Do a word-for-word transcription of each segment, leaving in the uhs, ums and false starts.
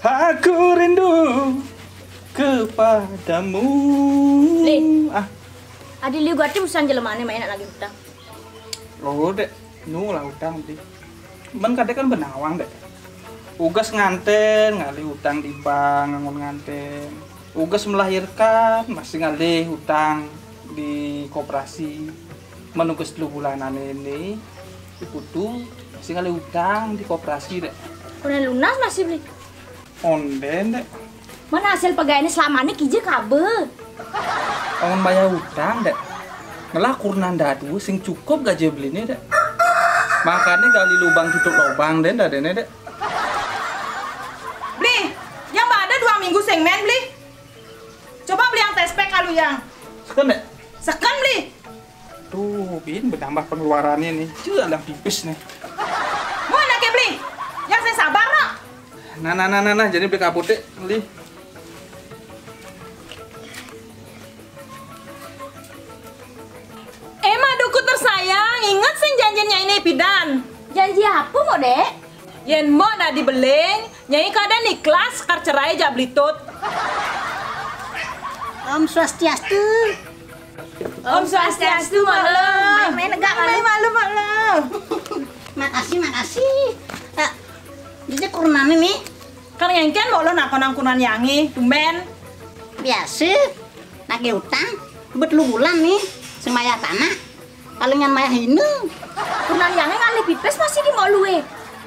Aku rindu kepadamu. Lih. Ah. Adi liu gati usan jelemané main lagi utang. Oh, Dék, nu lah utang, Bli. Men kadé kan benawang, Dék. Ugas ngantén ngalih utang di bank, ngangon ngantén. Ugas melahirkan masih ngalih utang di koperasi. Men ugas telu bulanan ini, diputu masih ngalih utang di koperasi, Dék. Kurang lunas masih, Bli. Ondén, Dék. Mana hasil pegawainé selama ini kija kaba? Amun bayar utang, Dék. Ngelah kurnan dadua sing cukup gaji beliné, Dék. Makané gali lubang tutup lubang, Dék, dadéné, Dék. Bli, yang ada dua minggu sing main, Bli. Coba beli yang tespek kalu yang. Seken, Dék? Seken, Bli. Tuh, bin bertambah pengeluarannya nih. Cuy, ada pipis nih. Mau anak beli? Yang saya sabar, no. Nah, nah, nah, nah, nah. Jadi beli kaput, Dék. Beli. Emang dukut tersayang, ingat sing janjinya ini pidan. Janji apa, Mbok, Dék? Yén Mbok dadi beling, Nyai kadén ikhlas kar cerai jak Bli Tut. Om Swastiastu. Om Swastiastu, Mak Lo. Mai, mai negak, Mak Lo. Mai, malu, Mak Lo. Makasih, makasih. Eh, jadi kurnané nih. Kan ngéngkén Mak Lo nakonang kurnan yangé, tumbén. Biasa, nagih utang, bet lu bulan nih, sing mayah tanah. Palingan mayah hina. Kurnan yangé ngalih pipis masih di Mak Lo é.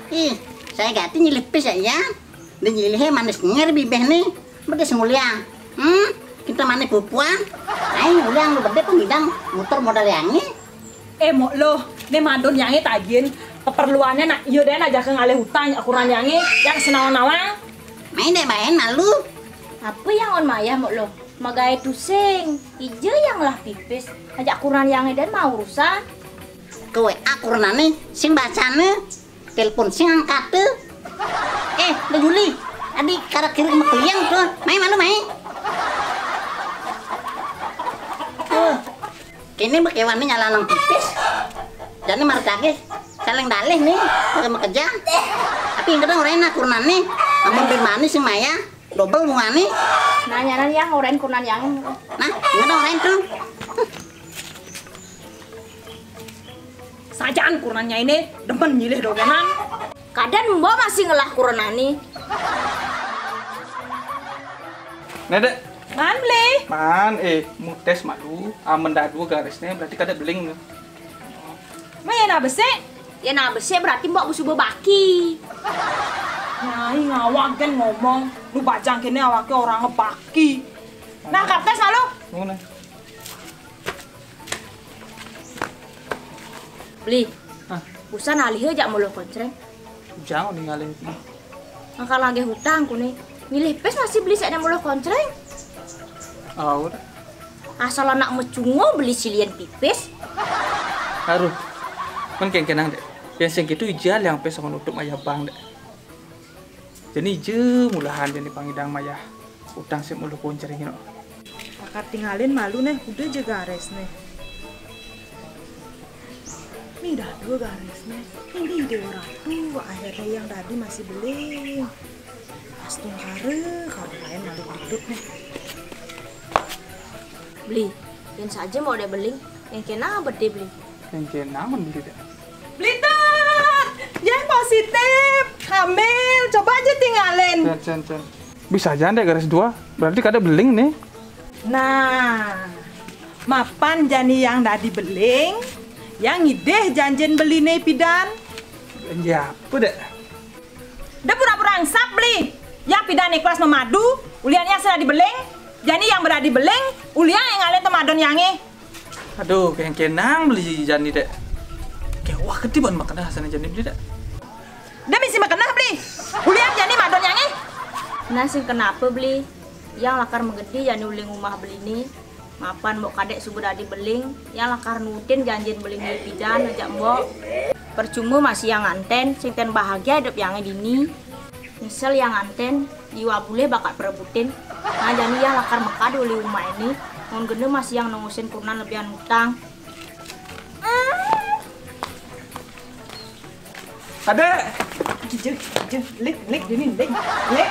Ih, saya gati nyilih pis ya, Yang. Dah nyilihé manis nyer bibihné. Bedes nguliang. Hmm, kita manis pupuan. Ayo nguliang lu bedé pemidang muter modal yangé. Eh, Mak Lo, né madon yangé tajin. Keperluannya nak iya deh aja ke ngalih utang kurnan yangé yang senawang-nawang. Main deh main malu. Apa yang on mayah, Mak Lo? Magaé tusing. Ija yang lah pipis. Ajak kurnan yangé dan mau urusan. Ke W A kurnané sing bacané. Telepon sing angkat tuh. Eh, udah Juli. Adi karak kiri sama kliang tuh. Main malu main. Tuh. Kini bekewan nih nyala nang pipis. Jadi marcage saling dalih nih, pakai mekejang. Tapi yang kadang orang enak kurnan nih. Amun bir manis sing maya, double bunga nih. Nanya nanya yang orang kurnan yang. Nah, yang kadang orang tuh. Sajaan kurnannya ini demen nyilih dogenan. Kadén Mbok masih ngelah kurnané. Né, Dék. Man, Bli. Man, eh, mutes malu. Amen dadua garisné berarti kadé beling né. Ma yén abesik? Yén abesik berarti Mbok besuba baki. Nyai ngawak gén ngomong, lu bajang kéné awaké orang baki. Nah, kaptes malu. Ngono. Bli. Hah? Usan alih jak muluh koncreng. Jangan nih ngalih. Maka lagi hutang kuné. Milih pis masih beli sakné muluh koncreng. Oh, udah. Asal anak mecungo beli silian pipis. Aduh. Men kéngkénang, Dék. Yang sing kitu ijal yang pis sama nutup mayah bank, Dék. Jani ija mulahan jani pangidang mayah utang sing muluh koncreng no. Bakal tingalin malu neh, udah aja garis neh. Nih dah dua garis neh. Ini Dewa Ratu, akhirnya yang tadi masih beling. Astungkara, kalau lain malu dikit neh. Beli, yang saja mau deh beling, yang kena bedé beli. Yang kena men beli dah. Beli Tut, yang positif, hamil, coba aja tingalin. Cen, cen, cen. Bisa aja deh garis dua, berarti kada beling nih. Nah, mapan jani yang dadi beling, yang ngidih janjin beliné pidan. Janji apa, Dék? Dah pura-pura engsap beli. Yang pidan ikhlas memadu, ulian yang sudah dibeling, jani yang beradi beling, ulian yang ngalih temadon yangi. Aduh, kéngkénang beli jani, Dék. Kéweh gedi ban makan dah sana jani beli, Dék. Dah misi makan dah beli. Ulian jani madon yangi. Nah, sing kenapa beli? Yang lakar menggedi jani uling umah beli ni. Mapan mbok kadék suba dadi beling, yang lakar nutin janjin beling nyai pidan ajak mbok. Percuma masih yang nganten, sing ten bahagia hidup yang dini. Nyesel yang nganten, jiwa bulih bakat perebutin. Nah, jani yang lakar mekad uli umah ini, mun gena masih yang nungusin kurnan lebihan utang. Adék. Jujur, jujur. Lik, lik, dini, lik. Lik.